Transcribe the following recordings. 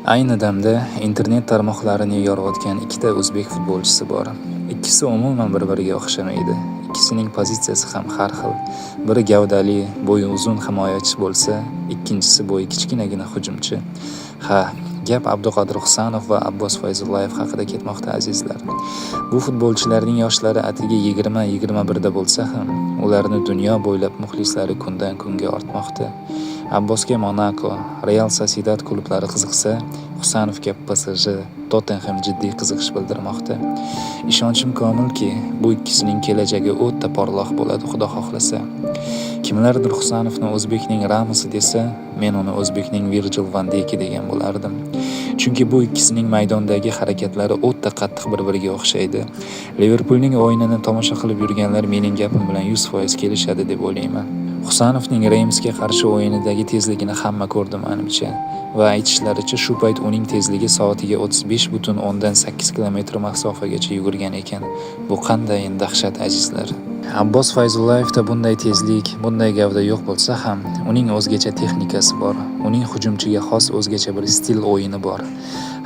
Ayni damda internet tarmoqlarini yoriyotgan ikkita o'zbek futbolchisi bor. Ikkisi umuman bir-biriga o'xshamaydi. Ikkisining pozitsiyasi ham har xil. Biri gavdali, bo'yi uzun himoyachi bo'lsa, ikkinchisi bo'yi kichkinagina hujumchi. Ha, gap Abduqodir Husanov va Abbos Fayzullayev haqida ketmoqda, azizlar. Bu futbolchilarning yoshlari atigi 20-21 da bo'lsa ham, ularni dunyo bo'ylab muxlislari kundan kunga ortmoqda. Abbosga Monako, Real Sociedad klublari qiziqsa, Husanovga PSG, Tottenham jiddiy qiziqish bildirmoqda. Ishonchim komilki, bu ikkisining kelajagi o'ta porloq bo'ladi, Xudo xohlasa. Kimlardir Husanovni o'zbekning Ramosi desa, men uni o'zbekning Virgil van Dayki degan bo'lardim. Chunki bu ikkisining maydondagi harakatlari o'ta qattiq bir-biriga o'xshaydi. Liverpulning o'yinini tomosha qilib yurganlar mening gapim bilan 100% kelishadi deb o'ylayman. Husanovning Reymsga qarshi o'yinidagi tezligini hamma ko'rdi menimcha va aytishlaricha shu payt uning tezligi soatiga 35,8 kilometr masofagacha yugurgan ekan. Bu qandayin dahshat, azizlar. Abbos Fayzullayevda bunday tezlik, bunday gavda yo'q bo'lsa ham, uning o'zgacha texnikasi bor. Uning hujumchiga xos o'zgacha bir stil o'yini bor.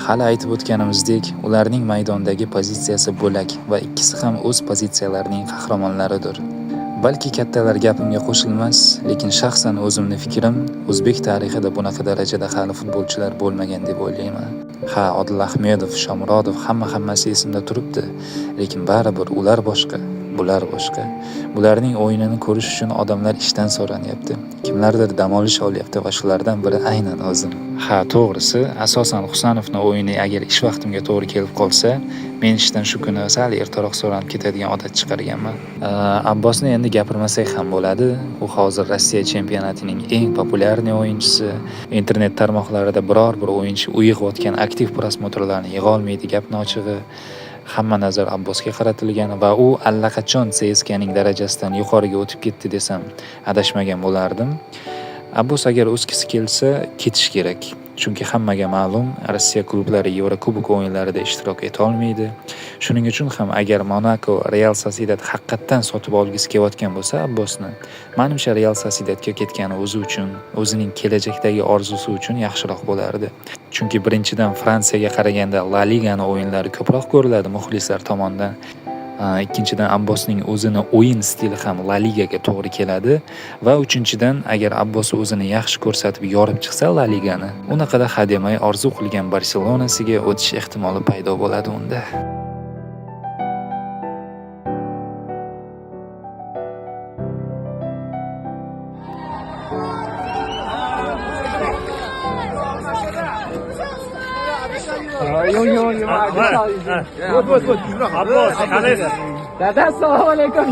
Hali aytib o'tganimizdek, ularning maydondagi pozitsiyasi bo'lak va ikkisi ham o'z pozitsiyalarining qahramonlaridir. Balki kattalar gapimga qo'shilmas, lekin shaxsan o'zimni fikrim, o'zbek tarixida bunaqa darajada hali futbolchilar bo'lmagan deb o'ylayman. Ha, Odil Ahmedov, Shomurodov hammasi esimda turibdi, lekin baribir ular boshqa, bular boshqa. Bularning o'yinini ko'rish uchun odamlar ishdan so'ranyapti. Kimlardir dam olish olyapti va shulardan biri aynan o'zim. Ha, to'g'risi, asosan Husanovning o'yini agar ish vaqtimga to'g'ri kelib qolsa, men ishdan shu kuni sal ertaroq so'ranib ketadigan odat chiqarganman. Abbosni endi gapirmasak ham bo'ladi. U hozir Rossiya chempionatining eng populyarniy o'yinchisi. Internet tarmoqlarida biror bir o'yinchi u yig'ayotgan aktiv prosmotrlarni yig'a olmaydi, gapni ochig'i. Hamma nazar Abbosga qaratilgan va u allaqachon CSKAning darajasidan yuqoriga o'tib ketdi desam, adashmagan bo'lardim. Abbos agar o'skisi kelsa, ketish kerak. Chunki hammaga ma'lum, Rossiya klublari Yevrokubok o'yinlarida ishtirok eta olmaydi. Shuning uchun ham agar Monako, Real Sociedad haqiqatdan sotib olgisi kelayotgan bo'lsa Abbosni, menimcha Real Sociedadga ketgani o'zi uchun, o'zining kelajakdagi orzusi uchun yaxshiroq bo'lardi. Chunki birinchidan Fransiyaga qaraganda La Ligani o'yinlari ko'proq ko'riladi muxlislar tomonidan. Ikkinchidan Abbosning o'zini o'yin stili ham La Ligaga to'g'ri keladi va uchinchidan agar Abbos o'zini yaxshi ko'rsatib yorib chiqsa La Ligani, unaqada hademay orzu qilgan Barselonasiga o'tish ehtimoli paydo bo'ladi unda. Вот, Abbos, qalaysiz? Dada, assalomu alaykum.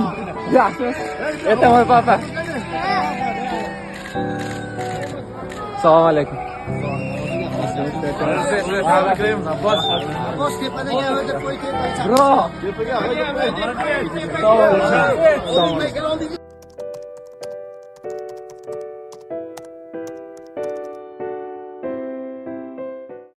Yaxshimisiz? Это мой папа. Assalomu alaykum. Tabriklaymiz, Abbos. Abbos tepadagi o'ldirib qo'y, tepaga. Bro. Tepaga Assalomu alaykum. Oldinga.